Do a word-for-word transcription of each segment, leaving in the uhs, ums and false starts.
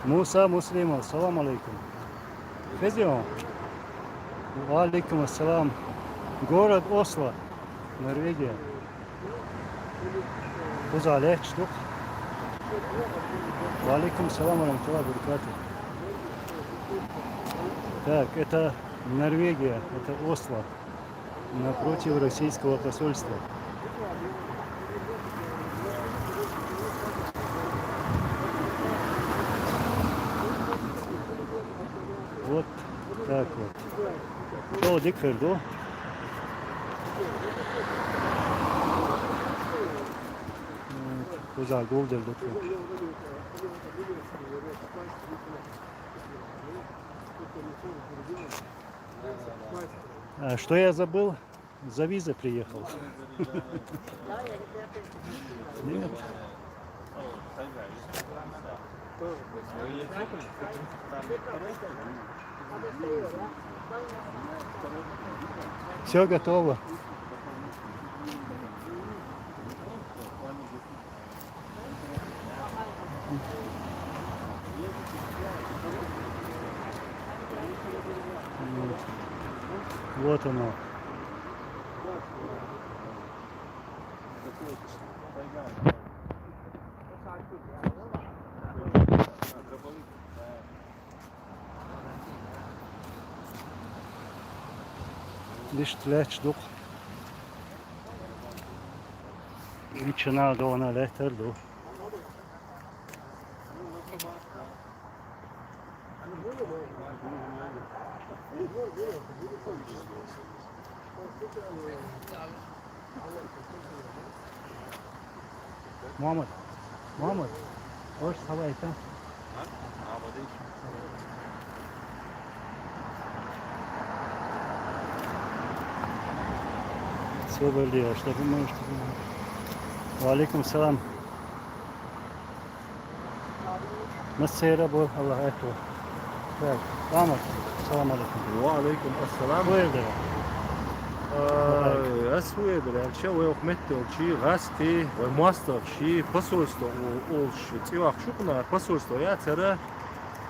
Муса Муслимов, салам алейкум. Федион. Ва алейкум ассалам. Город Осло, Норвегия. Кхузахь лаьтташ ду-кх. Ва алейкум салам ва рахматуллахи ва баракатух. Так, это Норвегия, это Осло. Напротив российского посольства. Вот так вот. Чо, дика хир ду. Кхузахь гулделла ду тхо. А, что я забыл? За визой приехал. Нет. Все готово. Вот. Вот оно. Иштта лаьтташ ду-кх. Иччанал догӀана лаьттар ду. Мухаммад, Мухаммад, ош схьавайтта. Собар де, а что ты можешь? Ва алейкум салам. Массера бу, Аллах айту. Так, Амр, салам алейкум. Ва алейкум ассалам. Ху яр дара? Э, ас ху яр дара аьлча, вай оха меттелчи гӀазкхий, вай моастагӀчий, посольство о-, олуш цӀи йоккхуш ю кхунара, посольство яцара,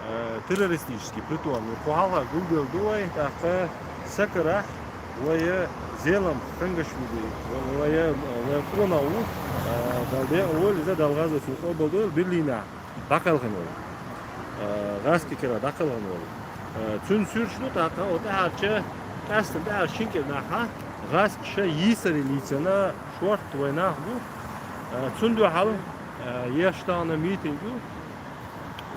э, террористический притон. Кху хьалха гулделла ду вай, тӀаккха Сакарахь вай Зелимхан Хангашвили, вай, вай къонах ву, э, Дала декъала войла иза, Дала гӀазот цунна къобалдойла, Берлинехь дӀакхелхина волу. Э, гӀазкхийн кара дӀакхелхина волу. Э, цуьнан суьрташ ду тӀаккха, оцу тӀаьхьарчу, къаьсттина тӀаьхьарчу шина кӀира нахьа, гӀазкхаша йийсаре лийцина шортта вай нах бу. Э, цунна дуьхьал, э, еш тахана митинг ю,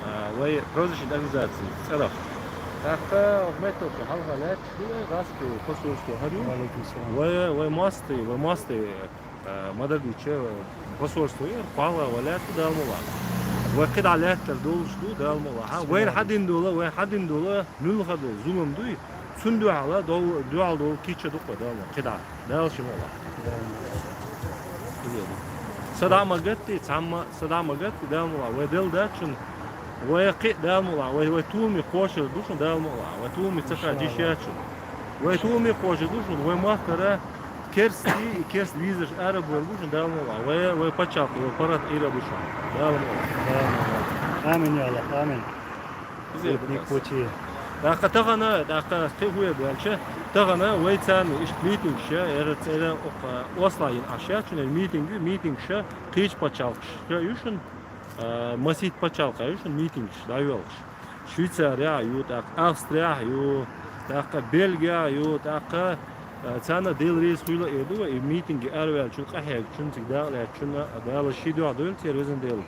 э, вай правозащитная организация цӀарах. ТӀаккха оха метталчу хьалха лаьтташ ду вай, гӀазкхийн посольство хӀара ю. Ва алейкум салам. Вай, вай мостагӀий, вай мостагӀий, э, ма-дарра дийцича, посольство яра, кху хьалха вай лаьтта ду, Дала мукъ лахь. Вай кхидӀа лаьттар долуш ду, Дала мукъ лахь. Вайна хьан дина долу, вайна хьан дина долу, муьлхха долу зулам дуй, цунна дуьхьал дов-, дуьхьал долу кийча ду-кх вай, Дала мукъ лахь. КхидӀа, Дала ши мукъ лахь. Са дӀа ма гатде, цхьамма са дӀа ма гатде, Дала мукъ лахь. Вай делла дац шуна, вай кхин а, Дала мукъ лахь, вай, вай толаме кхочур ду шуна, Дала мукъ лахь. Вай толаме ца хаа диш яц шуна. Вай толаме кхочур ду шуна, вай махкара керстий, и керст везарш ара а бовр бу шуна, Дала мукъ лахь. Вай, вай пачхьалкх, вай паргӀат Ӏийр а бу шуна, Дала мукъ лахь. Амин, я Аллах, амин. Иза ду. ТӀаккха тахана, тӀаккха кхин хӀун ду аьлча, тахана вай царна иштта митингаш я, яра цӀера оха Осло йина Ӏаш яц шуна, митинг ю, митингаш я, кхечу пачхьалкхаш ю шуна, а, масийтта пачхьалкхаш ю шуна митингаш дӀайоьлхуш. Швейцарехь а ю, тӀаккха Австрехь а ю, тӀаккха Бельгехь а ю, тӀаккха, а, царна Дела реза хуьйла а эр ду вай, и митинге араваьллачун, къахьегначун, цига дакъа лаьцначун, Дала шен дуьхьа дойла церан, везан Дела.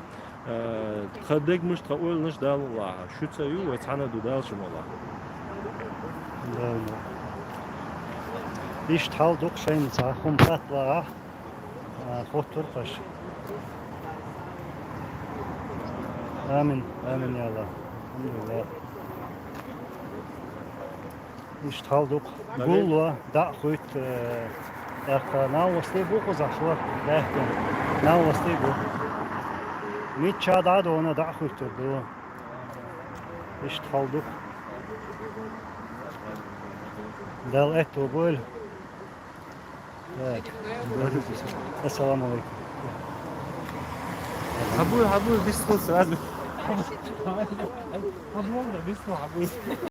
Э, тха дегаш, тха ойланаш Дала лахь. Шуца ю, вай цхьана ду, Дала шу ма лахь. Да, да. Иштта хьал ду-кх шайна цхьа хӀума хатта лагӀахь, а, хоттур-кх аша. Амин, амин, я АллахӀ. АлхьамдулиллахӀ. Иштта хьал ду-кх. Гулло, дӀа а хуьйту, э, тӀаккха налвасте бу кхузахь шо, лаьттина. Налвасте бу. Мичча дӀа а довна, дӀа а хуьттур ду. Иштта хьал ду-кх. Дала аьттув бойла. Так. Ассаламу алейкум. Хьабуй, хьабуй, бисмилла сразу. Хьабуй, да, бисмилла, хьабуй.